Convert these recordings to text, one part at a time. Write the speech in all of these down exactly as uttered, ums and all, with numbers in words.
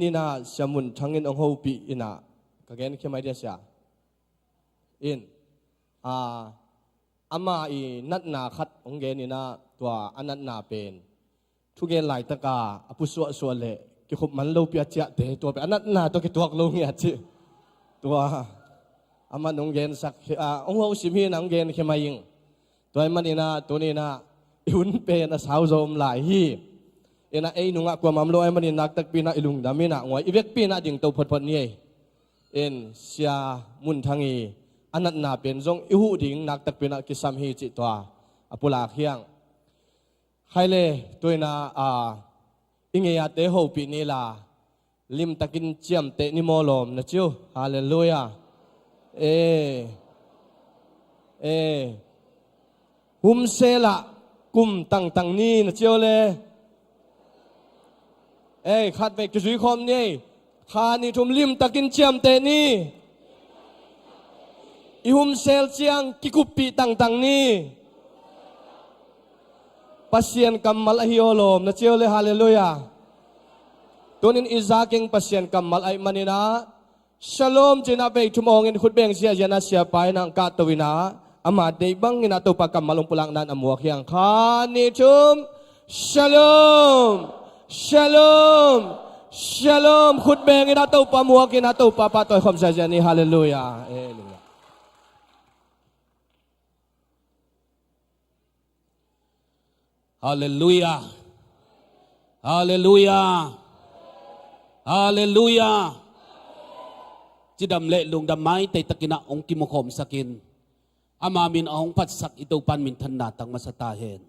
Inah Sia Mun Thang in hong hopih inah ka gen khia mai dia sia. In, a, ama i natna khat hong gen inah tua a natna pen thugen laitaka a pusuahsuah le kikhup man lopi a ciahte tua pen a natna tua kituak lo ngiat cih. Tua aman hong gensak, a, hong hosim hi inah hong gen khia mai ing. Tua ahih maninah tuninah i hun pen a sau zom lai hi. Inah ei nungah kuamah om lo ahih manin naktakpi inah i lungdam inah nguai i vekpi inah dingto photphot ni ei. In Sia Mun Thang i a natna pen zong i huh ding naktakpi inah kisam hi cih tua a pulak hiang. Khaile tuinah, a, i ngei-ate hopih ni la limtakin ciamteh ni maw lawm na ci uh. Halleluiah. E, e, humselah kum tangtang ni na ci uh le. E, khatvei kizui khawm ni ei. Kha nih thum limtakin ciamteh ni. I humsel ciang kikuppih tangtang ni. Pasian kammal ahi aw lawm na ci uh le. Halleluiah. Tunin i zakeng Pasian kammal ahih maninah Shalom cinah vei thum awngin khutbeng ziahziah inah siapa inah hong kahto inah ama deih bang inah Topa kammal hong pulakna in a muak hiang. Kha nih thum. Shalom. Shalom. Shalom. Khutbeng inah Topa muak inah Topa pahtawi khawm ziahziah ni. Halleluiah. Amen. Halleluiah. Halleluiah. Halleluiah. Cidam le lungdam maitei takinah hong kimukhawmsakin ama min a hong phatsak i Topan minthanna tang masa ta hen.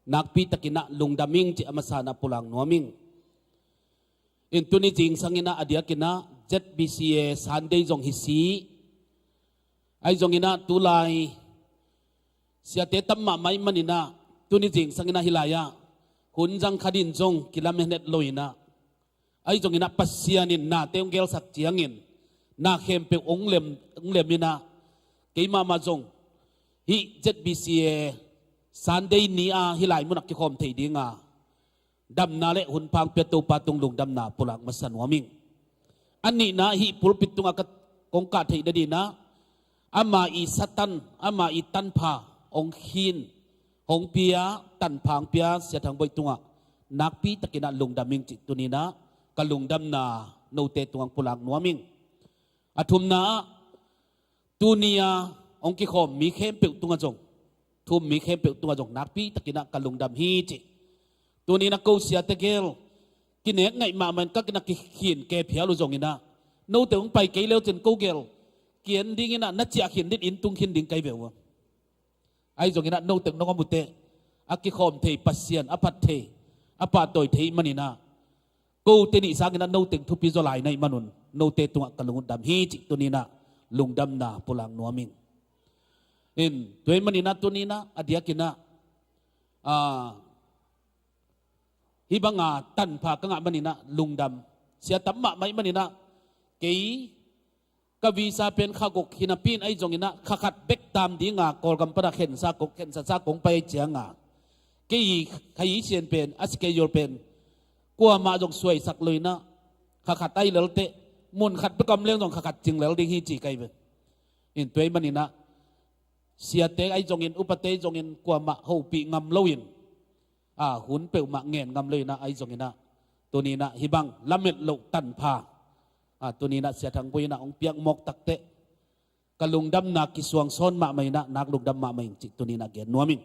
Nakpi takinah lungdam ing cih a masa inah pulak nuam ing. In tuni zingsang inah a diakinah Z B C A Sunday zong hi si. Ahi zong inah tulai siate tam mahmah ahih maninah tuni zingsang inah hih lai-ah hun zang khat in zong kilamen het lo inah ahi zong inah Pasian in nate hong gelsak ciangin na khempeuh hong lem, hong lem inah keimah mah zong hih Z B C A Sunday ni a hih lai munah kikhawm thei dinga damna le hun pha hong pia Topa tung lungdamna pulak masa nuam ing. A nihna hih pulpit tungah ka kong kah theih nadinah ama i Satan, ama i tanpha hong khin, hong pia, tanpha hong pia Sia Thang Boih tungah nakpi takinah lungdam ing cih tuninah ka lungdamna note tungah pulak nuam ing. A thumna ah tuni a hong kikhawm mi khempeuh tungah zong, thu um mi khempeuh tungah zong nakpi takinah ka lungdam hi cih. Tuni inah ko siate gel kinek ngaih mahmah in ka kinah kikhin ke phial uh zong inah note hong pai kei leu cin ko gel ki-en ding inah na ciah khin ding inn tung khin ding kai ve uh a. Ahi zong inah note nong om uh teh a kikhawm thei Pasian a phat thei, a pahtawi thei ahih maninah kote nih sang inah note thupi zaw lai na hih manun note tungah ka lungdam hi cih tuni inah lungdamna pulak nuam ing. In tua ahih maninah tuni inah a diakinah, a, hih banga tanpha ka ngah maninah lungdam. Sia tam mahmah ahih maninah kei ka visa pen kha guk hi napi in ahi zong inah kha khat bek tam dinga Kawlgam panah khensa kong, khensasa kong pai cianga kei kha i sian pen a schedule pen kuamah zong suaisak lo inah kha khat ahi lel teh mun khat bek om leng zong kha khat cing lel ding hi ci kai ve. In tua ahih maninah siate ahi zongin upate ahi zongin kuamah hopih ngam loin, a, hun peuhmah ngen ngam loinah ahi zonginah tuni inah hih bang lamet loh tanpha, a, tuni inah Sia Thang Boih inah hong piak mawk takteh ka lungdamna kisuangsawn mahmah inah nak lungdam mahmah ing cih tuni inah gen nuam ing.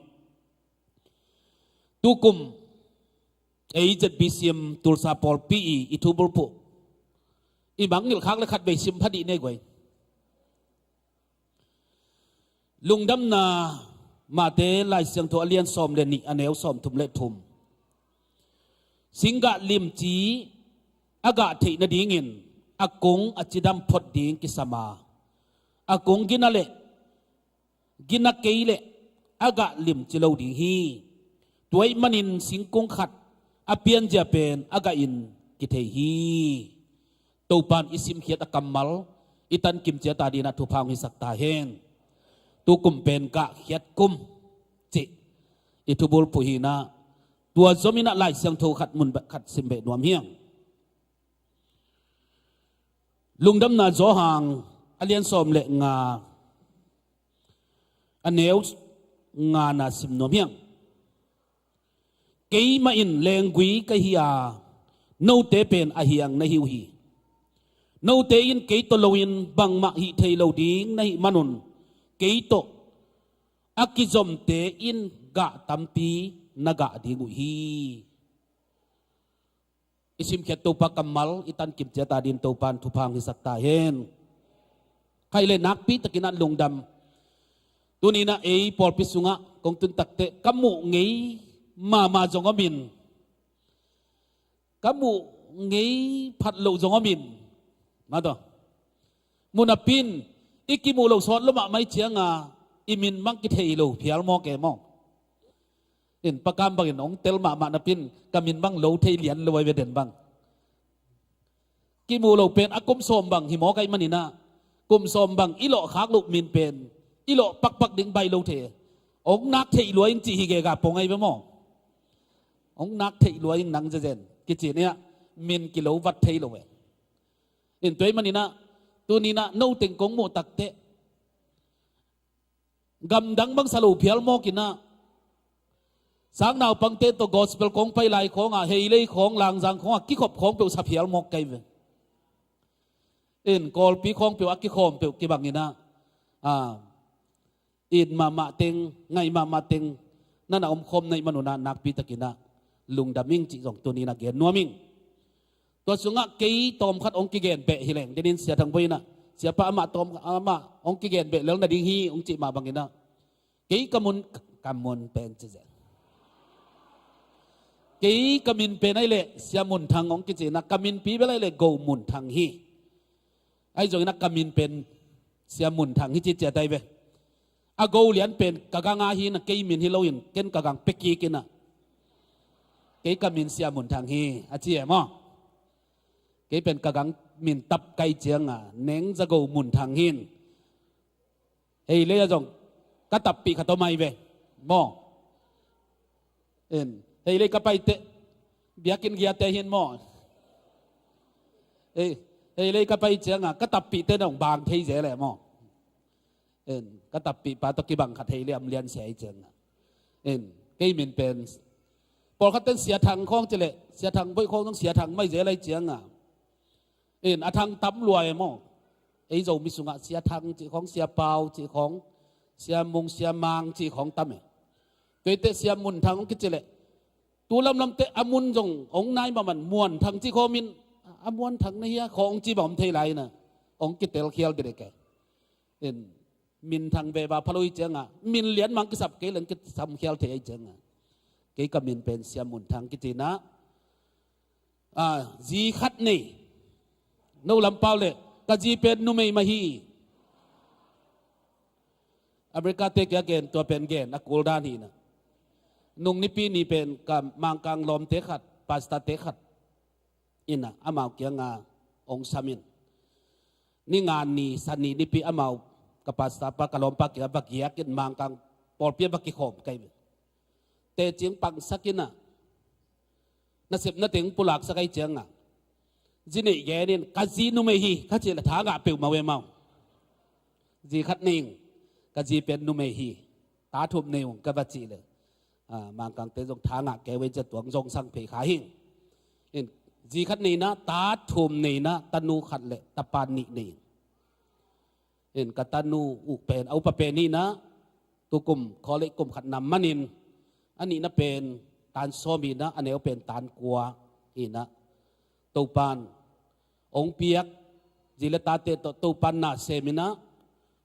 Tukum ei Z B C M Tulsa pawlpi i, i thubulphuh i mangngilh khak le khatvei sim phadih nei guai. Lungdamna Mate Lai Siangtho a lian sawm le nih a neu sawm thum le thum. Singgah limci a gah theih nadingin a kung a cidam phot ding kisam a, a kung gina le gina kei le a gah limci lo ding hi. Tua ahih manin singkung khat a pianzia pen a gah in kithei hi. Topan i simkhiat a kammal i tankim ciat adinah thupha hong hisak ta hen. Tukum pen gahkhiat kum cih i thubulphuh hinah tua zominah Lai Siangtho khat mun khat sim beh nuam hiang. Lungdamna Johan a lian sawm le nga, a neu nga na sim nuam hiang. Keimah in lenggui ka hi a, note pen a hiang na hi uh hi. Note in kei tawh loin bangmah hih thei lo ding na hih manun, kei tawh a kizomte in gah tampi na gah ding uh hi. I simkhiat Topa kammal i tankim ciat a din Topa in thupha hong hisak ta hen. Khaih le nakpi takin a lungdam. Tuni-in ah ei pawlpi sungah kong tun takteh ka muh ngei mahmah zong om in, ka muh ngei phat loh zong om in, mah tawh, mu napi-in i kimuh loh sawt lua mahmah i cianga i min bang kithei lo phial mawk e maw? In pakam bangin hong tel mahmah napi-in ka min bang lo thei lian lo ai ve den bang. Kimuh loh pen a kum sawm bang hi mawk ahih manin ah, kum sawm bang i lawh khak loh min pen i lawh pakpak ding baih lo thei. Hong nak theih lua ing cih hi gega pong ai ve maw? Hong nak theih lua ing nang zezen kici ni ah, min kilo vat thei lo e. In tua ahih manin ah tuni-in ah no teng kong muh takteh gamdang bang sa lo phial mawk in ah, sang naupangte tawh gospel kong pai lai khawngah, Heilei khawng, Langzang khawngah kikhop khawng peuh sa phial mawk ka hi ve. In Kawlpi khawng peuh a kikhawm peuh kibang in ah, a, it mahmah teng, ngaih mahmah teng na na omkhawm na hih manun ah nakpi takin ah lungdam ing cih zong tuni-in ah gen nuam ing. Tua sungah kei tawmkhat hong kigen beh hi leng, denin Sia Thang Bawi in ah, Siapa, amah tawm, amah hong kigen beh lel na ding hi, hong cih mah bangin ah, kei ka mun, ka mun pen ci zel. Kei ka min pen ahih leh Sia Mun Thang hong kici in ah, ka minpi bel ahih leh Go Mun Thang hi. Ahi zongin ah ka min pen Sia Mun Thang hi ci ciat ai ve. A Go lian pen ka gang a hi in ah, kei min hi loin ken ka gang pia kik in ah, kei ka min Sia Mun Thang hi a ci e maw? Kei pen ka gang min tap ka hih cianga Neng Za Go Mun Thang hi in, Heilei ah zong ka tappih khat om ai ve maw? In Heilei ka paiteh biakinn giate hi in maw? Hei, Heilei ka pai cianga ka tappihte na hong bang thei zel e maw? In ka tappihpa tawh kibang khat Heilei ah om lian sia hi cianga, in kei min pen, pawlkhat ten Sia Thang khawng ci leh, Sia Thang Bawi khawng zong Sia Thang mah hi zel ai cianga, in a Thang tam lua e maw? Ei Zomi sungah Sia Thang cih khawng, Sia Pau cih khawng, Sia Mung, Sia Mang cih khawng tam e. Tua hi teh Sia Mun Thang hong kici leh, tu lamlam teh a mun zong hong nai mahmah in Muan Thang cih khawng om in, a Muan Thang na hia khawng hong ci bang om thei lai in ah, hong kitel khial dekdek e. In min thang veva pha lo hi cianga, min lian mang kisap kei leng kisam khial thei ai cianga, kei ka min pen Sia Mun Thang kici in ah, a, zi khat nei. No lam pau leh ka zi pen numei mah hi. America-te kiang gen, tua pen gen a kul dan hi in ah, nung Nipi ni pen ka Mangkang lawmte khat, pastor-te khat in ah, amau kianga hong sam in, ni nga ni, Sani nipi amau, ka pastor pa, ka lawmpa kiang va giak in Mangkang pawlpi ah va kikhawm ka hi ve. Teci hong pangsak in ah, nasepna teng pulaksak ai cianga, zi neih gen in, ka zi numei hi ka cih leh tha ngah peuhmah uh e maw? Zi khat nei ing, ka zi pen numei hi, ta thum nei ung ka va cih leh, a, Mangkangte zong tha ngah kei ve, cia tuang zong sang phei kha hi. In zi khat nei in ah, ta thum nei in ah, tanu khat le tapa nih nei. In ka tanu uh pen, a upa pen hi in ah, tukum college kum khat nam manin, a nihna pen tan sawm hi in ah, a neu pen tan kua hi in ah, Topan hong piak zi le tate tawh Topan na sem in ah,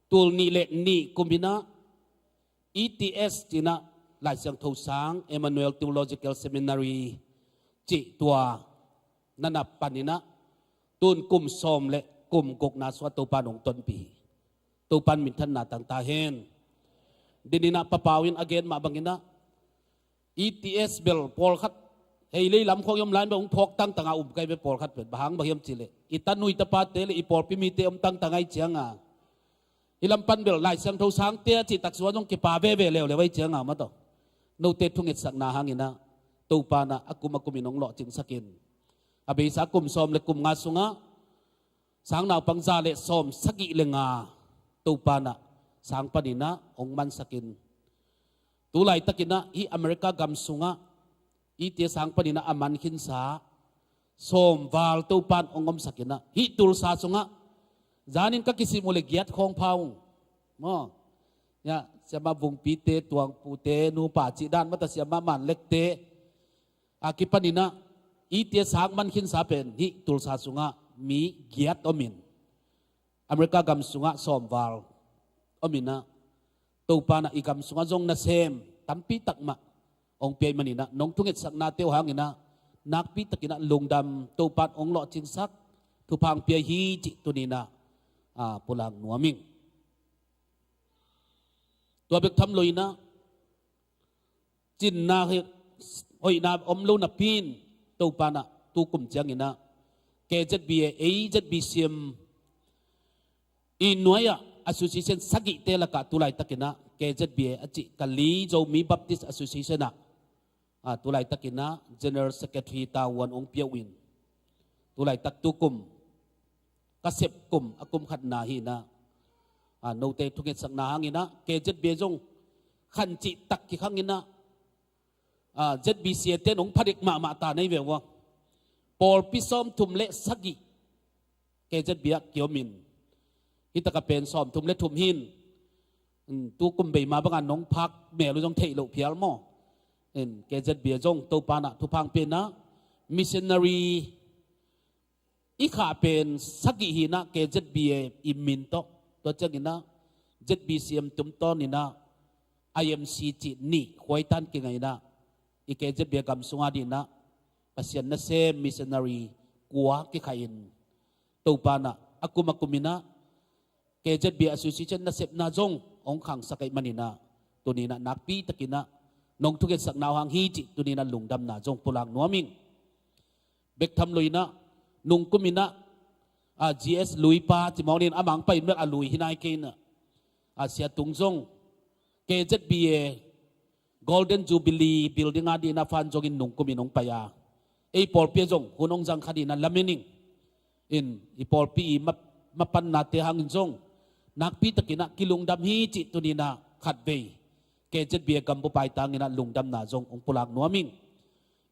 tul nih le nih kum in ah, E T S ci in ah, Lai Siangtho Sang, Emmanuel Theological Seminary cih tua na na pan in ah, tun kum sawm le kum gukna sungah Topan hong tonpih hi. Topan minthanna tang ta hen. Denin ah Pa Pau in a gen mah bangin ah, E T S bel pawlkhat, Heilei lam khawng i om lai-in bel hong phawk tangtang a um ka hi ve, pawlkhat pen. Bang hang bang hiam cih leh, i tanu i tapate le i pawlpi mite om tangtang ai cianga, hih lam pan bel Lai Siangtho Sangte a cih tak sungah zong kipa veve leuleu ai cianga, mah tawh, note thungetsakna hangin ah, Topan ah a kum a kumin hong lawhcinsak in, a beisa kum sawm le kum nga sungah Sang naupang za le sawm sagih le nga Topa in ah sang panin ah hong mansakin, tu laitakin ah hih America gam sungah hihte sang panin ah a man khinsa sawm val Topa in hong omsakin ah, hih Tulsa sungah zanin ka kisim uh le giat khawng pha ung maw. Ya, siamah Vungpite, Tuangpute, nupa cih dan mata, siamah Manlekte a kipanin ah hihte sang man khinsa pen hih Tulsa sungah mi giat omin, America gam sungah sawm val omin ah, Topa in ah i gam sungah zong nasem tampi tak mah hong pia ahih manin ah, nong thungetsaknate uh hangin ah nakpi takin ah lungdam, Topa in hong lawhcingsak, thupha hong pia hi cih tuni in ah, ah, pulak nuam ing. Tua bek tham loin ah, cinna hi, hoihna om lo napi in, Topa in ah tukum ciangin ah K Z B A, A Z B C M i nuai ah association sagihte lakah tu laitakin ah K Z B A a cih Kali Zomi Baptist Association ah, ah, tu laitakin ah General Secretary tavuan hong pia uh in, tu laitak tukum ka sep kum, a kum khatna hi in ah, ah, note thungetsakna hangin ah K Z B A zong khan cih tak kikhangin ah, ah, Z B C A te in hong phadek mahmah ta na hi ve ua. Pawlpi sawmthum le sagih K Z B A ah kiomin, hih takah pen sawmthum le thum hi in, mm, tukum bei mah bangin nong phak mel uh zong theih loh phial maw. In, K Z B A zong Topa in ah thupha hong pia in ah, missionary i khah pen sagih hi in ah, K Z B A i min tawh, tua ciangin ah Z B C M tumtawnin ah I M C cih nih khuaitan kingaih in ah, i K Z B A gam sungah dingin ah Pasian nasem missionary kua kikhah in, Topa in ah a kum a kumin ah K Z B A Association nasepna zong hong khangsak ahih manin ah, tuni in ah nakpi takin ah nong thungetsakna uh hang hi cih tuni in ah lungdamna zong pulak nuam ing. Bek tham loin ah, nungkumin ah, ah, G S Lui pa ci mawk ni in, amah hong pai in bel a lui hi nai kei in ah, ah, Sia Tung zong K Z B A Golden Jubilee building ah dingin ah fan zongin nungkumin hong pai a, ei pawlpi ah zong hun hong zang kha dingin ah lamen ing. In, i pawlpi i ma, mapannate hangin zong nakpi takin ah kilungdam hi cih tuni in ah khatvei K Z B A gam bup paita hangin ah lungdamna zong hong pulak nuam ing.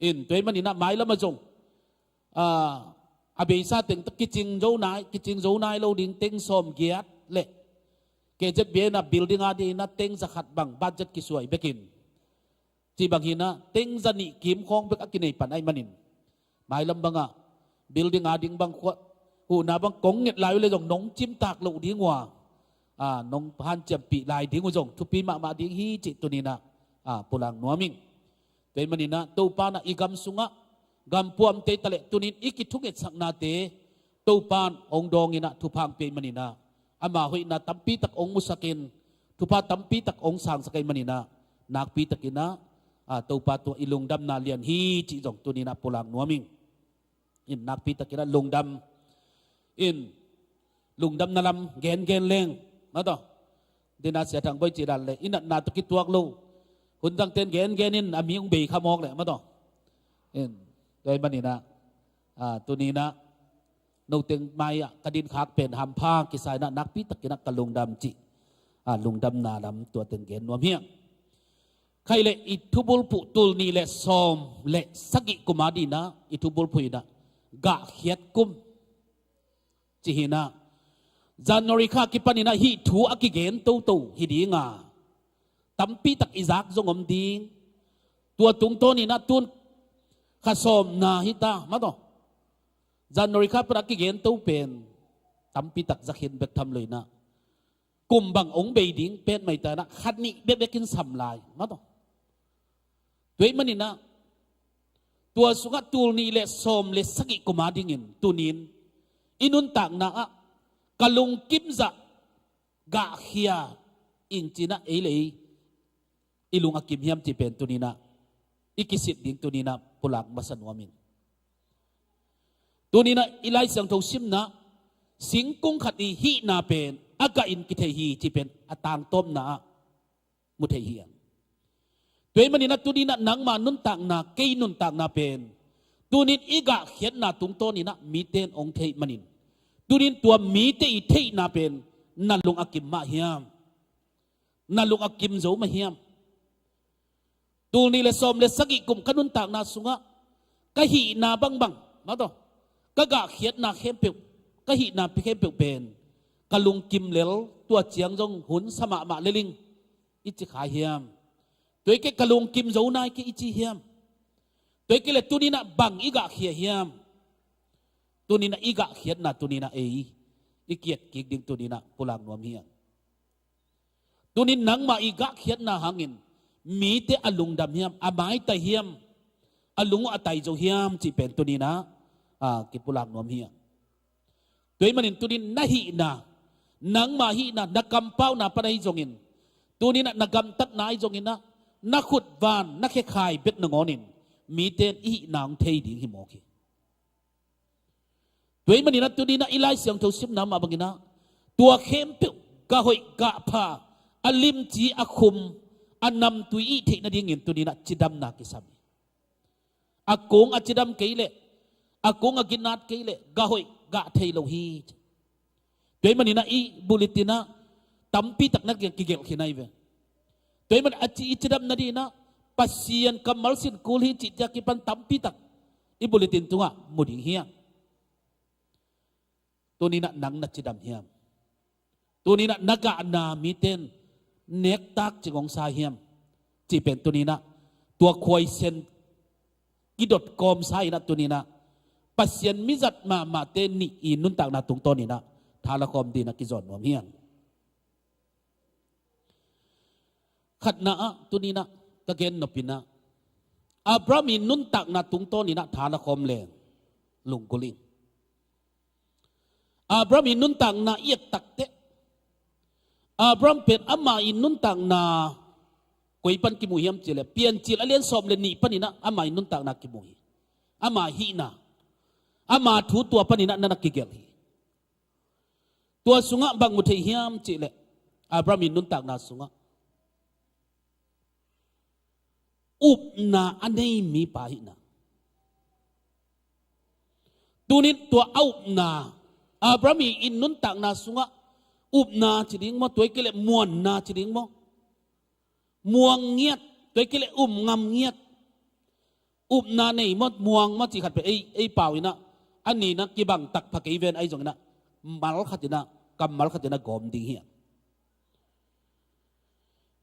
In, tua ahih manin ah mailam ah zong, ah, a beisa teng tawh kicing zo nai, kicing zo nai lo ding teng sawmgiat le K Z B A in ah building ah dingin ah teng za khat bang budget kisuai bekin, cih bang hi in ah teng za nih kim khawng bek a kinei pan ahih manin, mailam bangah building ah ding bang khuah, huhna bang kong nget lai uh leh zong nong cimtak loh ding uh a, ah, nong hanciampih lai ding uh zong thupi mahmah ding hi cih tuni in ah, ah, pulak nuam ing. Tua ahih manin ah Topa in ah i gam sungah, gam puamte ta leh tuni in i kithungetsaknate Topa in hong dawngin ah thupha hong pia ahih manin ah, ama hoihna tampi tak hong musakin, thupha tampi tak hong sangsak ahih manin ah, nakpi takin ah, ah, Topa tungah i lungdamna lian hi cih zong tuni in ah pulak nuam ing. In, nakpi takin ah lungdam. In, lungdamna lam gengen leng, maw taw. Dina Sia Thang Bawi cih dan leh i natna tawh kituak lo hun zangte'n gengen in, a mi hong bei kha mawk leh, maw taw. In, tua ahih manin ah, ah, tuni in ah noteng mai-ah ka dinkhak pen hampha kisa in ah, nakpi takin ah ka lungdam cih, ah, lungdamna lam tua teng gen nuam hi ing. Khaih leh i thubulphuh tul nih le sawm le sagih kum a dingin ah i thubulphuh in ah gahkhiat kum ci hi in ah, January kha kipanin ah hih thu a kigen toto hi ding a, tampi tak i zak zong om ding. Tua tungtawnin ah tun kha sawmna hi ta, maw taw. January kha pan a kigen to pen tampi tak za khin bek tham loin ah, kum bang hong bei ding pen mai ta in ah khat nih bekbek in sam lai, maw taw. Tua ahih manin ah tua sungah tul nih le sawm le sagih kum a dingin tuni in i nuntakna ah ka lungkim zah gahkhia in ci in ah, ei le ei i lung a kim hiam cih pen tuni in ah i kisit ding tuni in ah pulak masa nuam ing. Tuni in ah i Lai Siangtho simna, singkung khat i hihna pen a gah in kithei hi cih pen a tangtawpna ah mu thei hi. Tua ahih manin ah tuni in ah nangma nuntakna, kei nuntakna pen tuni in i gahkhiatna tungtawnin ah mite in hong thei ahih manin, Tunin tua mite i theihna pen na lung a kim mah hiam? Na lung a kim zo mah hiam? Tul nih le sawm le sagih kum ka nuntakna sungah ka hihna bangbang, mah tawh ka gahkhiatna khempeuh, ka hihna khempeuh pen ka lungkim lel, tua ciang zong hun sa mahmah lel ing i ci kha hiam? Tua hi kei ka lungkim zo nai kei i ci hiam? Tua hi kei le tuninah bang i gahkhia hiam? Tuninah i gahkhiatna tuninah ei i kiat kik ding tuninah pulak nuam hiam? Tunin nangmah i gahkhiatna hangin mite a lungdam hiam, a maitai hiam, a lung uh a tai zo hiam cih pen tuninah a kipulak nuam hiam? Tua ahih manin tunin na hihna, nangmah hihna, na kampauna pan ahi zongin, tuninah na gamtatna ahi zonginah, na khutvan, na khekhai bek nangawnin mite in i hihna hong thei ding hi mawk hi. Tua ahih maninah tuninah i Lai Siangtho simna mah banginah tua khempeuh gah hoih gah pha, a limci a khum, a namtui i hih theih nadingin tuninah cidamna kisam hi. A kung a cidam kei leh, a kung a ginat kei leh gah hoih gah thei lo hi. Tua ahih maninah i bulletin ah tampi tak na kigelh khin ahi ve. Tua ahih manin a ci i cidam nadinah Pasian kammal sin kul hi cih ciang kipan tampi tak i bulletin tungah mu ding hiam? Tuninah nang na cidam hiam? Tuninah na gahna mite in nektak cing hong sa hiam? Cih pen tuninah tua khuaisen i dot kawm sa inah tuninah Pasian mizat mahmahte nih i nuntakna tungtawninah thala khawm dinah kizawn nuam hiam? Khatna ah tuninah ka gen nopinah Abraham i nuntakna tungtawninah thala khawm leng lunggulh ing. Abraham i nuntakna i et takteh Abraham pen ama i nuntakna koi pan kimu hiam cihleh Piancil a lian sawm le nih paninah ama i nuntakna kimu hi. Ama hihna, ama thu tua paninah na na kigelh hi. Tua sungah bang mu thei hiam cihleh Abraham i nuntakna sungah upna a nei mipa hihna. Tunin tua a upna, Abraham i nuntakna sungah upna ci ding maw, tua hi kei leh muanna ci ding maw, muang ngiat, tua hi kei leh um ngam ngiat, upna nei maw, muang maw cih khat pen ei, ei pau inah a ninah kibang tak pha kei ven ahi zonginah mal khatinah, kammal khatinah gawm ding hiam?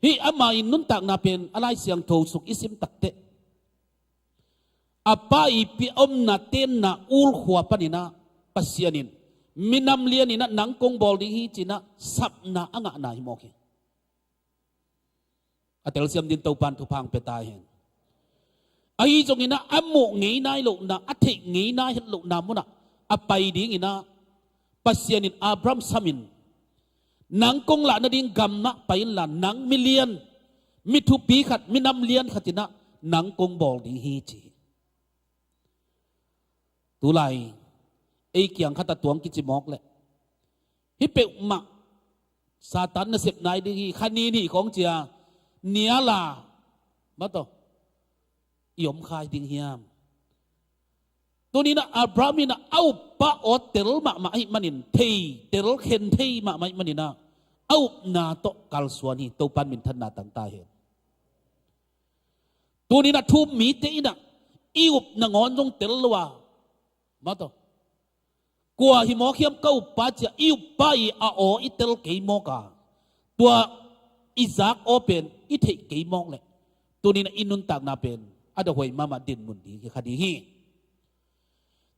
Hih ama i nuntakna pen a Lai Siangtho sung i sim takteh a pa i pia omna tenna ulkhua paninah Pasian in minam lianinah nang kong bawl ding hi cinah sapna a ngahna hi mawk hi. A telsiam din Topan thupha hong pia ta hen. Ahi zonginah a muh ngei nai lohna, a theih ngei nai het lohna munah a pai dinginah Pasian in Abraham samin nang kong lah nading gamah pai inla nang milian, mi thupi khat, minam lian khatinah nang kong bawl ding hi ci hi. Tulai ei kiang khat a tuang kici mawk leh hih peuhmah Satan nasep nai ding hi, kha ni nih khawng cia niala mah tawh i om khai ding hiam? Tuninah Abraham inah a uppa aw tel mahmah ahih manin thei, tel khen thei mahmah ahih maninah a upna tawh kalsuan hi. Topan minthanna tangta hen. Tuninah thu um mite inah i up nangawn zong tel lo a, mah tawh kua hi mawk hiam ka uppa cia i uppa i a aw i tel kei mawk a, tua i zak aw pen i theih kei mawk leh tuninah i nuntakna pen a dahuai mahmah dinmun ding hi kha ding hi.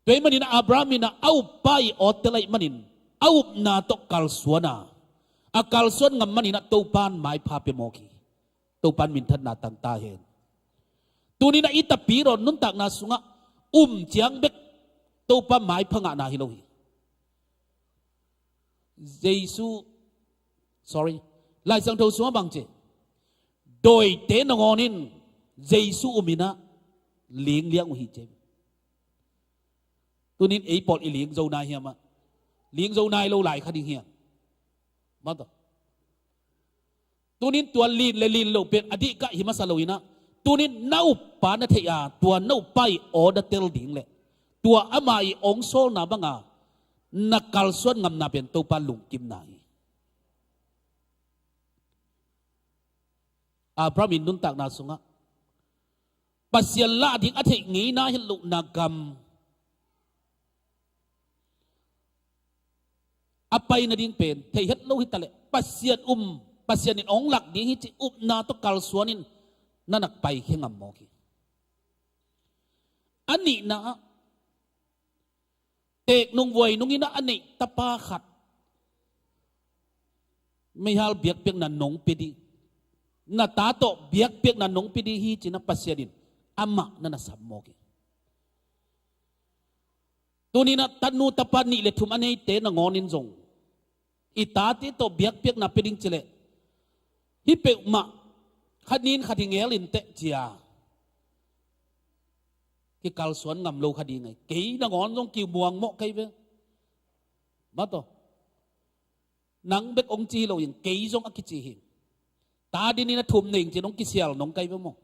Tua ahih maninah Abraham inah a uppa i aw tel ahih manin a upna tawh kalsuan a, a kalsuan ngam maninah Topan maipha pia mawk hi. Topan minthanna tangta hen. Tuninah i tapidaw nuntakna sungah um ciang bek Topa maipha ngahna hi lo hi. Jesu, sorry, Lai Siangtho sungah bang ci, dawite nangawn in Jesu um inah ling liang uh hi ci. Tunin ei pawl i ling zo nai hiam ah? Ling zo nai lo lai kha ding hiam? Mah tawh tunin tua lin le lin lo pen a dihkah hi masa lo inah, tunin na uppa na theih a, tua na uppa i aw na tel ding leh tua ama i ong sawlna banga na kalsuan ngamna pen Topa lungkimna hi. Abraham in nuntakna sungah Pasian lah ding a theih ngeina hi lohna gam a pai nading pen thei het lo hi taleh Pasian um, Pasian in ong lak ding hi cih upna tawh kalsuan in na nak pai khia ngam mawk hi. A nihna ah teek nung vuai nung in a neih tapa khat meihal biakpiakna nong pia ding, na ta tawh biakpiakna nong pia ding hi ci-in a Pasian in amah na na sam mawk hi. Tuni-in a tanu tapa nih le thum a neite nangawn in zong i tate tawh biakpiakna pia ding ci leh hih peuhmah khat nin khat hi ngel inteh ci-a kikalsuan ngam lo kha ding ahi. Kei nangawn zong kimuang mawh kei ve. Mah tawh nang bek ong ci hi lo in kei zong a kici hi. Ta din in a thum nei ing ci-in ong kisial nong kei ve maw?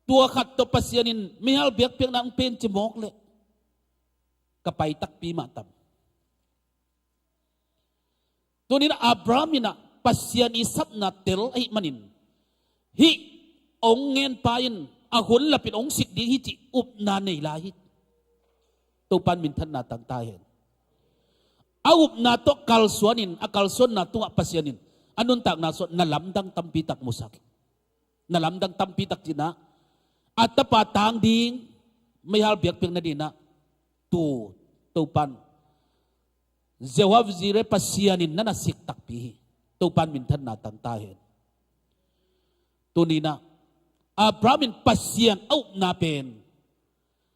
Tua khat tawh Pasian in meihal biakpiakna ong pia in ci mawk leh ka pai takpi mah tam. Tuni-in a Abraham in a Pasian i sapna tel ahih manin hih ong ngenpa in a hun lapin ong sik ding hi cih upna nei lai hi. Topa'n minthanna tang ta hen. A upna tawh kalsuan in a kalsuanna tungah Pasian in a nuntakna sungah na lamdang tampi tak musak hi. Na lamdang tampi tak ci-in a tapa tang ding meihal biakpiak nading in a tu Topa'n Jehovah Jireh Pasian in na na sik takpi hi. Topa'n minthanna tang ta hen. Tuni-in a Abraham in Pasian a upna pen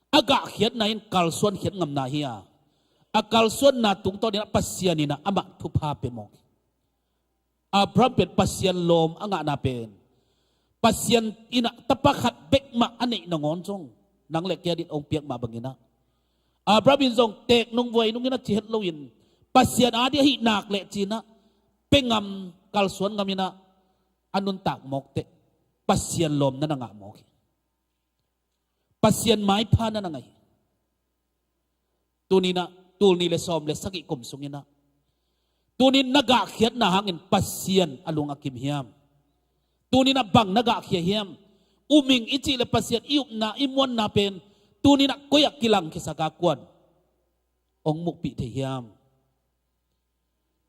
a gahkhiatna in kalsuan khiat ngamna hi a, a kalsuanna tungtawn in a Pasian in a amah thupha pia mawk hi. Abraham pen Pasian lawm a ngahna pen Pasian in a tapa khat bek mah a neih nangawn zong nang le kei a din ong piak mah bangin a Abraham in zong teek nung vuai nung in a ci het lo in Pasian a ding ahih nak leh ci-in a pia ngam, kalsuan ngam in a a nuntak mawk teh Pasian lawm na na ngah mawk hi. Pasian maipha na na ngah hi. Tuni-in a tul nih le sawm le sagih kum sung in a tuni-in na gahkhiatna hangin Pasian a lung a kim hiam? Tuni-in a bang na gahkhia hiam? Um ing i cih leh Pasian i upna i muanna pen tuni-in a koi ah kilangkhiasak a, kua'n ong muhpih thei hiam?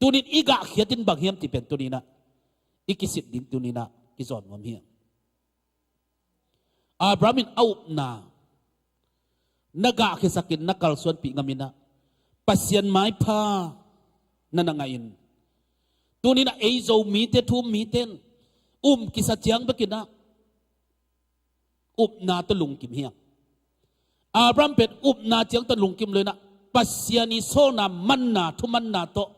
Tuni-in i gahkhiat in bang hiam cih pen tuni-in a i kisit ding, tuni-in a kizawn nuam hi. Abraham in a upna na gahkhiasak in na kalsuanpih ngam in a Pasian maipha na na ngah in, tuni-in a ei Zomite, thu-um mite in um kisa ciang bek in a upna tawh lungkim hi a, Abraham pen upna ciang tawh lungkim lo in a Pasian i sawlna manna, thumanna tawh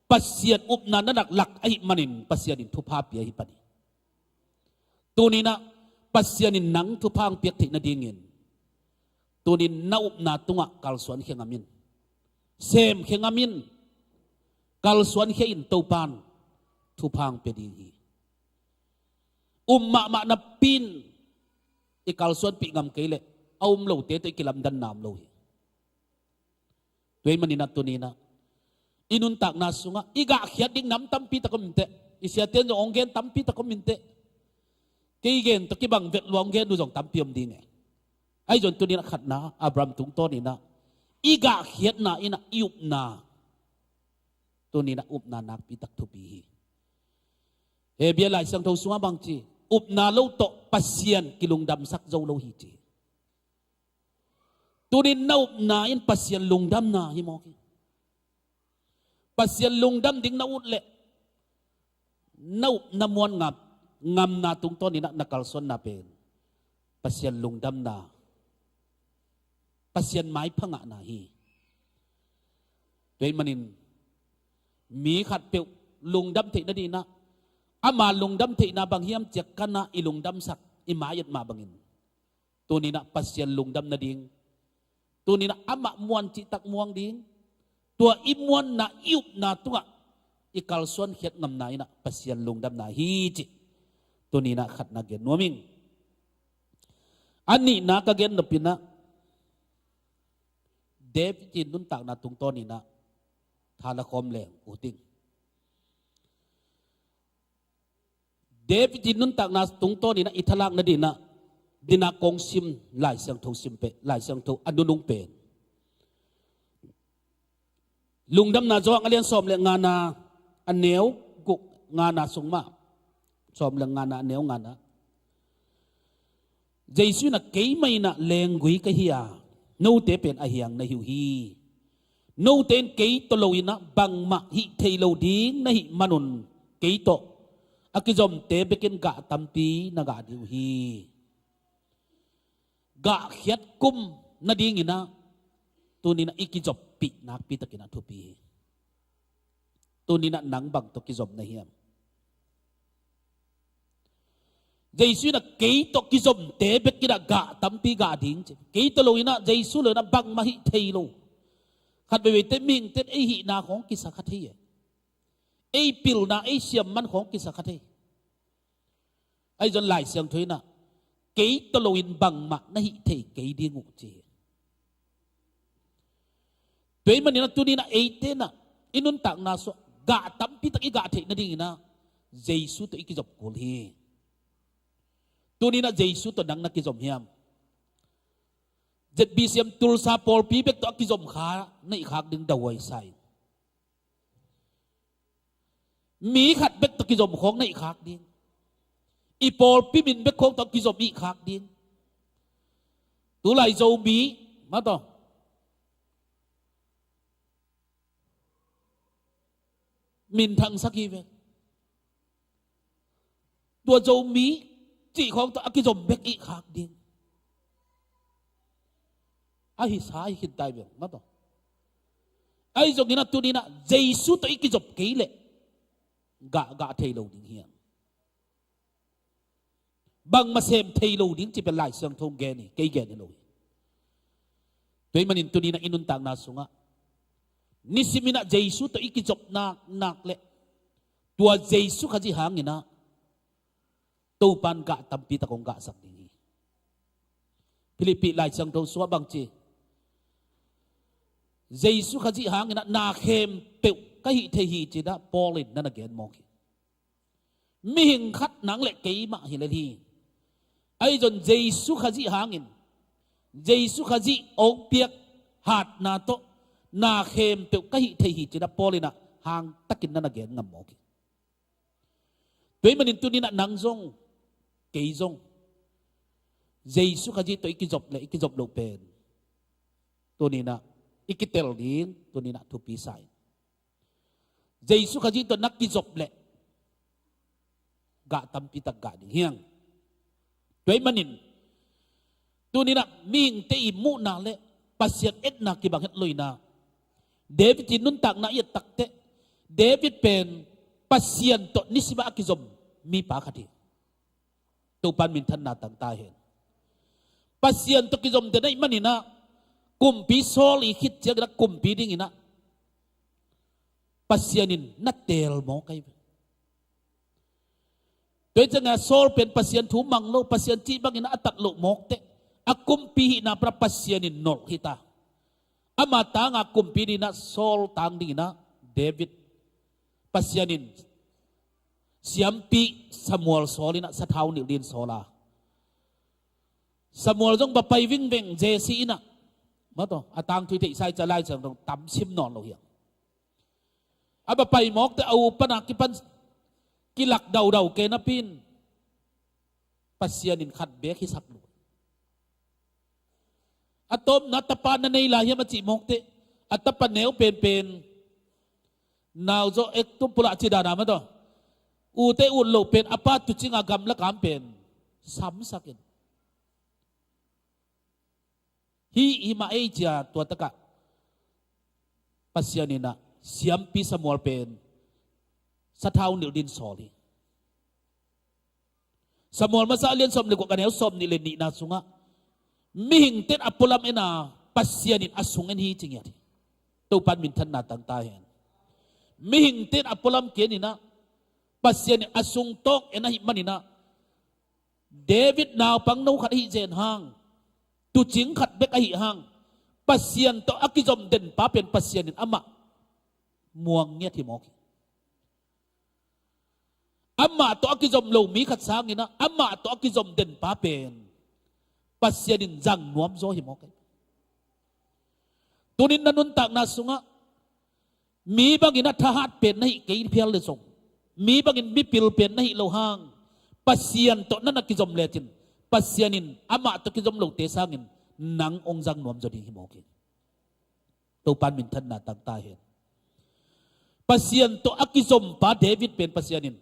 Pasian upna na na lak ahih manin Pasian in thupha pia hi pan hi. Tuni-in a Pasian in nang thupha ong piak theih nadingin tuni-in na upna tungah kalsuan khia ngam in. Sem khia ngam in. Kalsuan khia in, Topa'n thupha ong pia ding hi. Um mahmah napi-in i kalsuanpih ngam kei leh a um lote tawh i kilamdanna om lo hi. Tua ahih manin a tuni-in a i nuntakna sungah i gahkhiat ding nam tampi tak om inteh. I siate'n zong ong gen tampi tak om inteh. Kei gen tawh kibang vet lua ong gen uh zong tampi om ding e. Ahi zong tuni-in a khatna Abraham tungtawn in a i gahkhiatna in a i upna, tuni-in a upna nakpi tak thupi hi. Hebru Lai Siangtho sungah bang ci? Upna lo tawh Pasian kilungdamsak zo lo hi ci. Tuni-in na upna in Pasian lungdamna hi mawk hi. Pasian lungdam ding na ut leh na up na muan ngam, ngamna tungtawn in a na kalsuanna pen Pasian lungdamna, Pasian maipha ngahna hi. Tua ahih manin mi khatpeuh lungdam theih nading in a ama lungdam theihna bang hiam ci-a kan a i lungdamsak, i mai-et mah bangin tuni-in a Pasian lungdam nading, tuni-in a amah muan cihtak muang ding, tua i muanna i upna tungah i kalsuan khiat ngamna in a Pasian lungdamna hi cih tuni-in a khatna gen nuam ing. A nihna ka gen nop in a David in nuntakna tungtawn inah tha la khawm leng uh ding. David in nuntakna tungtawn inah i thalakna dinah dinah kong sim Lai Siangtho sim pen, Lai Siangtho a nunung pen Lungdamna Johan a lian sawm le ngana a neu guk ngana sung mah, sawm le ngana a neu ngana. Jesu inah keimah inah lenggui ka hi a, note pen a hiang na hi uh hi. Note in kei tawh lo inah bangmah hih thei lo ding na hih manun kei tawh a kizomte bekin gah tampi na gah ding uh hi. Gahkhiat kum nadinginah tuninah i kizoppih nakpitakinah thupi hi. Tuninah nang bang tawh kizom na hiam? Jesu inah kei tawh kizomte bekinah gah tampi gah ding ci. Kei tawh lo inah Jesu lo inah bangmah hih thei lo. Khat veve te mingten ei hihna khawng kisa kha thei e. Ei pilna ei siamman khawng kisa kha thei. Ahi zong Lai Siangtho inah kei tawh loin bangmah na hih thei kei ding uh ci hi. Tua ahih maninah tuninah eite inah i nuntakna sungah gah tampitak i gah theih nadinginah Jesu tawh i kizop kul hi. Tuninah Jesu tawh nang na kizom hiam? Z B C M Tulsa pawlpi bek tawh a kizom kha na hih khak ding dahuai sa in. Mi khat bek tawh kizom khawng na hih khak ding. I pawlpi min bek khawng tawh kizom hih khak ding. Tulai Zomi mah tawh minthangsak hi ve. Tua Zomi cih khawng tawh a kizom bek hih khak ding. A hi sa hi khintai bel mah tawh. Ahi zongin a tuninah Jesu tawh i kizop kei leh gah gah thei lo ding hiam? Bangmah sem thei lo ding ci pen Lai Siangtho gen hi, kei gen hi lo hi. Tua ahih manin tuninah i nuntakna sungah nisiminah Jesu tawh i kizop nak nak leh tua Jesu Khazih hanginah Topan gah tampitak hong gahsak ding hi. Philippi Lai Siangtho sungah bang ci? Jesu Khazih hanginah na khempeuh ka hih thei hi cinah Paul in na na gen mawk hi. Mihing khat nang le keimah hi lel hi. Ahi zong Jesu Khazih hangin Jesu Khazih hong piak hatna tawh na khempeuh ka hih thei hi cinah Paul inah hangtakin na na gen ngam mawk hi. Tua ahih manin tuninah nang zong kei zong Jesu Khazih tawh i kizop le i kizop loh pen tuninah i kitel ding tuninah thupi sa in. Jesu Khazih tawh na kizop leh gah tampitak gah ding hiang. Tua ahih manin tuninah mihingte i muhna le Pasian etna kibang het lo inah David i nuntakna i et takteh David pen Pasian tawh nisimah a kizom mipa khat hi. Topan minthanna tang ta hen. Pasian tawh kizom den ahih maninah kumpi Saul i khit cianginah kumpi dinginah Pasian in na teel mawk ahi ve. Tua hi ciangah Saul pen Pasian thu mang lo, Pasian cih bangin a tat loh mawk teh a kumpi hihna pana Pasian in nolh hi ta. Ama tanga kumpi dinginah Saul tang dinginah David Pasian in siampi Samuel sawl inah sathau nilh din sawl a, Samuel zong va pai vingveng Jesse inah, mah tawh a tangthu i theihsa i ca Lai Siangtho tam sim nawn lo hiang. A va pai mawk teh a u pana kipan kilak daudau kei napi in Pasian in khat beek hisak lo. A tawpna tapa na nei lai hiam a cih mawk teh a tapa neu penpen nau zaw ek tum pulak ci dana mah tawh ute ut lo pen a pa tucinga gamla kam pen samsak in. Hih hi mah ei cia tua takah Pasian inah siampi Samuel pen sathau nilh din sawl hi. Samuel masa a lian sawm le guk a neu sawm nih le nihna sungah mihingten a pualam ena Pasian in a sung en hi ci ngiat hi. Topan minthanna tang ta hen. Mihingten a pualam ki en inah Pasian in a sung tawng en ahih maninah David naupang no khat ahih zen hang, tuucing khat bek ahih hang, Pasian tawh a kizom den pa pen Pasian in amah muang ngiat hi mawk hi. Amah tawh a kizom lo mi khat sangin ah, amah tawh a kizom den pa pen Pasian in zang nuam zaw hi mawk hi. Tunin na nuntakna sungah mi bangin a thahat pen na hih kei phial le zong, mi bangin mipil pen na hih lo hang, Pasian tawh na na kizom lecin, Pasian in amah tawh kizom lote sangin nang hong zang nuam zaw ding hi mawk hi. Topan minthanna tangta hen. Pasian tawh a kizom pa David pen Pasian in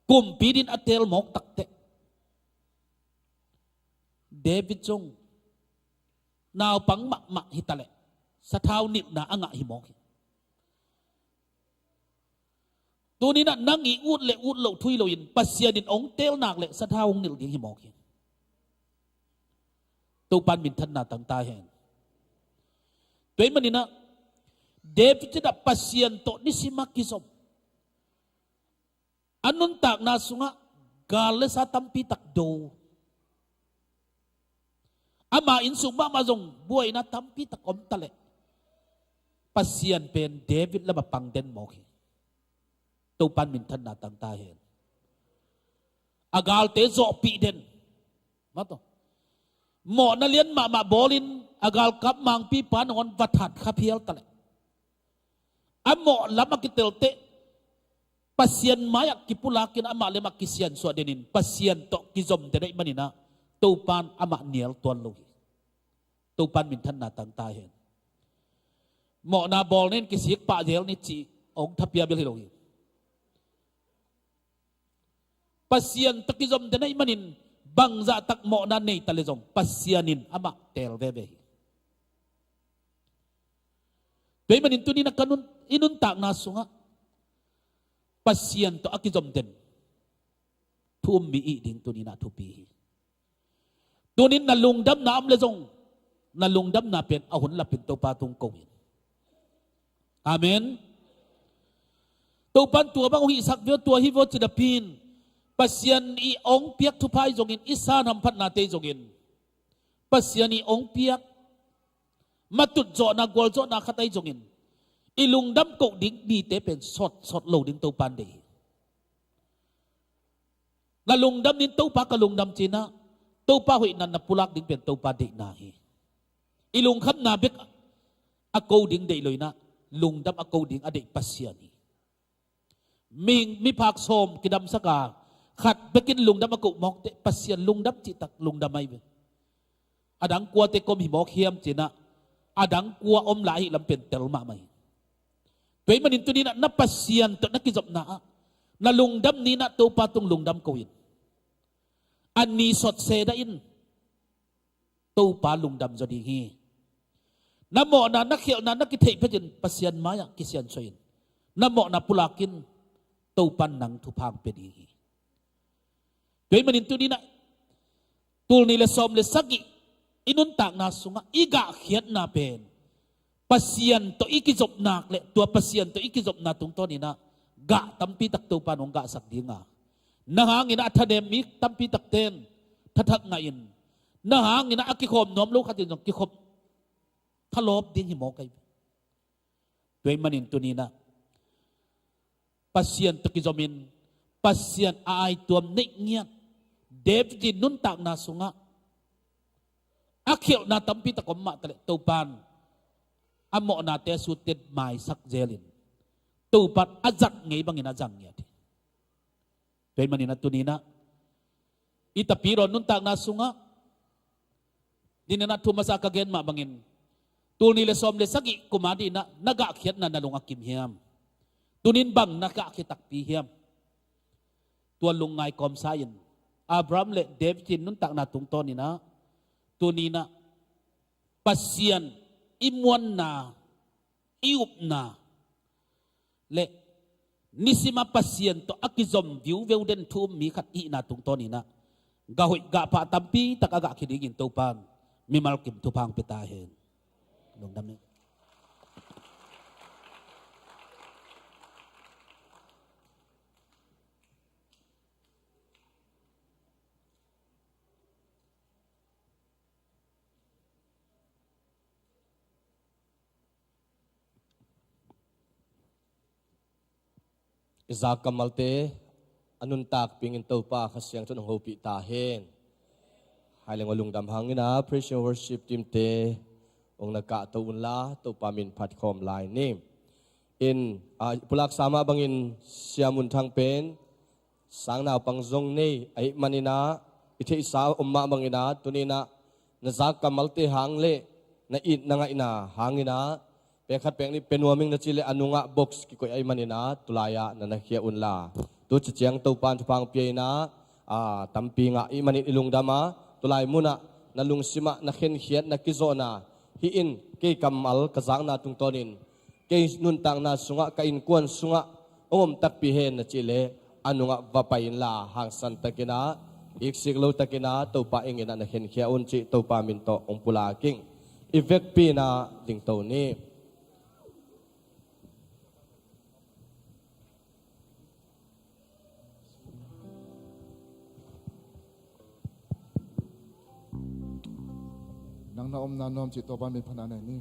kumpi din a teel mawk takteh, David zong naupang mahmah hi taleh sathau nilhna a ngah hi mawk hi. Tuninah nang i ut le ut loh thu hi loin Pasian in hong teel nak le sathau hong nilh ding hi mawk hi. Topan minthanna tangta hen. Tua ahih maninah David in ah Pasian tawh nisim a kizom. A nuntakna sungah gal le sa tampi tak do. Ama inn sung mahmah zong buaina tampi tak om taleh Pasian pen David lamah pang den mawk hi. Topan minthanna tangta hen. A galte zawhpih den. Mawhna lian mahmah bawlin a galkap mangpipa nangawn va that kha phial taleh a mawh lam a kitelte Pasian mai-ah kipulakin amah le amah kisiansuah denin Pasian tawh kizom den ahih maninah Topan amah nial tuan lo hi. Topan minthanna tangta hen. Mawhna bawl nen kisik pah zel ni cih hong thapia bel hi lo hi. Pasian tawh kizom den ahih manin bangzah tak mawhna nei ta le zong Pasian in amah teel veve hi. Tua ahih manin tuninah ka nun, i nuntakna sungah Pasian tawh a kizom den thu um mi ih ding tuninah thupi hi. Tunin na lungdamna om le zong na lungdamna pen a hun lapin Topa tung ko in. Amen. Topan tua bang hong hihsak veu, tua hi veu ci napi-in Pasian i hong piak thupha i zongin, i san hamphatnate i zongin, Pasian i hong piak matut zawhna, gualzawhna khat ahi zongin i lungdam koh ding nite pen sawtsawt lo ding Topan deih hi. Na lungdam nin Topa ka lungdam cinah Topa hoihna na pulak ding pen Topa deihna hi. I lungkhamna bek a ko ding deih lo inah lungdam a ko ding a deih Pasian hi. Mi, miphak sawm kidamsaka khat bekin lungdam a koh mawkteh Pasian lungdam cihtak lungdam ahi ve. A dang kuate kom hi mawk hiam cinah a dang kua om lai ahih lam pen tel mahmah hi. Tua ahih manin tuninah na Pasian tawh na kizopna ah na lungdam ninah Topa tung lungdam ko in. A ni sawt se dah in Topa lungdam zaw ding hi. Na mawhna, na khialhna, na kitheih phetin Pasian mai-ah kisiansuah in. Na mawhna pulakin Topan nang thupha hong pia ding hi. Tua ahih manin tuninah tul nih le sawm le sagih i nuntakna sungah i gahkhiatna pen Pasian tawh i kizopnak le tua Pasian tawh i kizopna tungtawninah gah tampi tak Topan hong gahsak dinga, na hangin a thanem mi tampi takten thathak ngahin, na hangin a kikhawm nuam lo khatin zong kikhawm thalawp ding hi mawk ahi. Tua ahih manin tuninah Pasian tawh kizomin Pasian a aituam neih ngiat David in nuntakna sungah a khialhna tampi tak om mah taleh Topan a mawhnate a sutte maisak zelin Topan a zat ngei bangin a zang ngiat hi. Tua ahih maninah tuninah i Tapidaw nuntakna sungah tuninah thu masa ka gen mah bangin tul nih le sawm le sagih kum a dinah na gahkhiatna na lung a kim hiam? Tunin bang na gahkhia takpi hiam? Tua lungngai kawmsa in Abraham le David in nuntakna tungtawninah tuninah Pasian i muanna, i upna le nisima Pasian tawh a kizom viuveu den thu um mi khat ihihna tungtawninah gah hoih gah pha tampi tak a gahkhia dingin Topan mimal kim thupha hong pia ta hen. Lungdam ni. I zak kammalte a nuntak pingin Topa Kha Siangtho in hong hopih ta hen. Hai leng aw, lungdam hangin a praise and worship team te hong na kahto unla, Topa min phat khawm lai ni. In, a, pulak sa mah bangin Sia Mun Thang pen sang naupang zong nei ahih manin a, i theihsa om mah bangin a, tuni in a na zak kammalte hang le na it na ngaihna hangin a, pek khat pek nih pia nuam ing na cih leh a nungah box kikoih ahih manin a, tulai ah na na khia unla. Tu ciang Topa in thupha hong pia in a, a, tampi ngah ahih manin i lungdam a, tulai mun ah na lungsim ah na khenkhiat na kizawhna, hih in kei kammal ka zakna tungtawnin kei nuntakna sungah, ka innkuan sungah hong om takpi hen na cih leh a nungah va pai inla, hangsan takin a, iksik lo takin a, Topa ing in a na khenkhia un cih Topa min tawh hong pulak ing. I vekpi in a dingto ni. Nang na omna nuam cih Topa min phatna nei ni.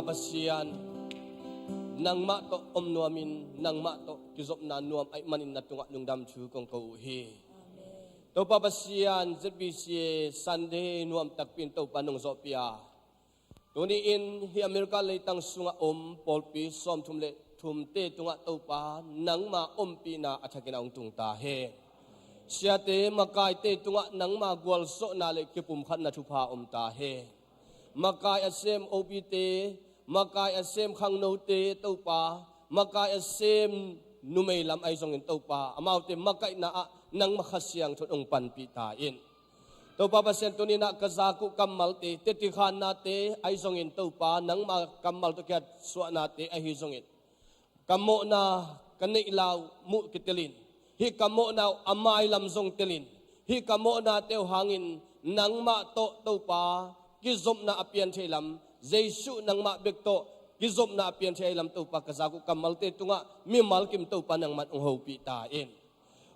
Pasian, nangmah tawh om nuamin nangmah tawh kizopna nuam ahih manin na tungah lungdam thu kong ko uh hi. Topa Pasian, Z B C A Sunday nuam takpi in Topa nong zawhpih a, tuni in hih America leitang sungah om pawlpi sawmthum le thumte tungah Topa nangma ompihna a thakin a hong tung ta hen. Siate makaite tungah nangma gualzawhna le kipumkhatna thupha om ta hen. Makai a sem O Bte, makai a sem khangnote Topa, makai a sem numei lam ahi zongin Topa, amaute makaihna ah nangma Kha Siangtho in hong panpih ta in. Topa Pasian, tuni in ah ka zak uh kammalte, teci khannate ahi zongin Topa, nangma kammal tawh kiatsuahnate ahi zongin, ka mawhna ka neih lai uh muh kitel in, hih ka mawhna uh a mailam zong tel in, hih ka mawhnate uh hangin nangmah tawh Topa kizopna a pian thei lam, Jesuh nangmah bek tawh kizopna a pian thei lam Topa, ka zak uh kammalte tungah mimal kim Topa nangman hong hopih ta in.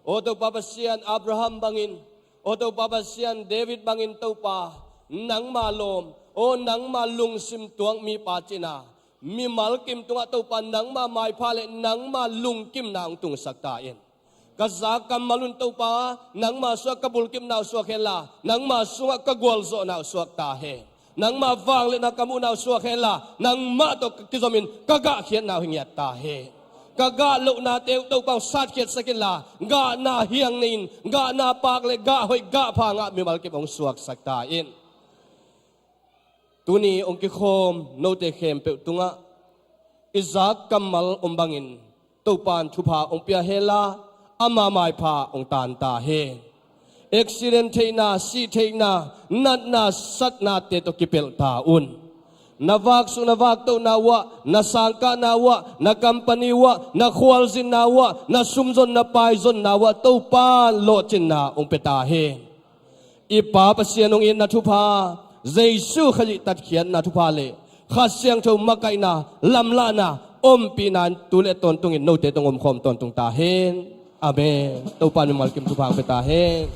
Aw Topa Pasian, Abraham bangin, aw Topa Pasian, David bangin Topa, nangma lawm, aw nangma lungsim tuak mipa cihna, mimal kim tungah Topa nangma maipha le nangma lungkimna hong tungsak ta in. Ka zak kammal un Topa, nangma sungah ka bulkimna uh suak henla, nangma sungah ka gualzawhna uh suak ta hen. Nangma vangliatna ka muhna uh suak henla, nangmah tawh ka kizomin ka gahkhiatna uh hi ngiat ta hen. Ka gah lohnate uh Topa hong satkhiatsak inla, gahna hiang nei in, gahna pak le gah hoih gah pha ngah mimal kim hong suaksak ta in. Tuni hong kikhawm note khempeuh tungah i zak kammal om bangin Topa in thupha hong pia henla, ama maipha hong tan ta hen. Accident theihna, sih theihna, natna satnate tawh kipelh ta un. Na vaksuk na vaktohna uh ah, na sangkahna uh ah, na company uh ah, na khualzinna uh ah, na sumzon na paizonna uh ah Topa in lawhcinna hong pia ta hen. I Pa Pasian hong itna thupha, Jesuh Khazih tatkhiatna thupha le Kha Siangtho makaihna, lamlahna, ompihna in tu le tawntungin note tawh hong omkhawm tawntung ta hen. Amen. Topa in mimal kim thupha hong pia ta hen.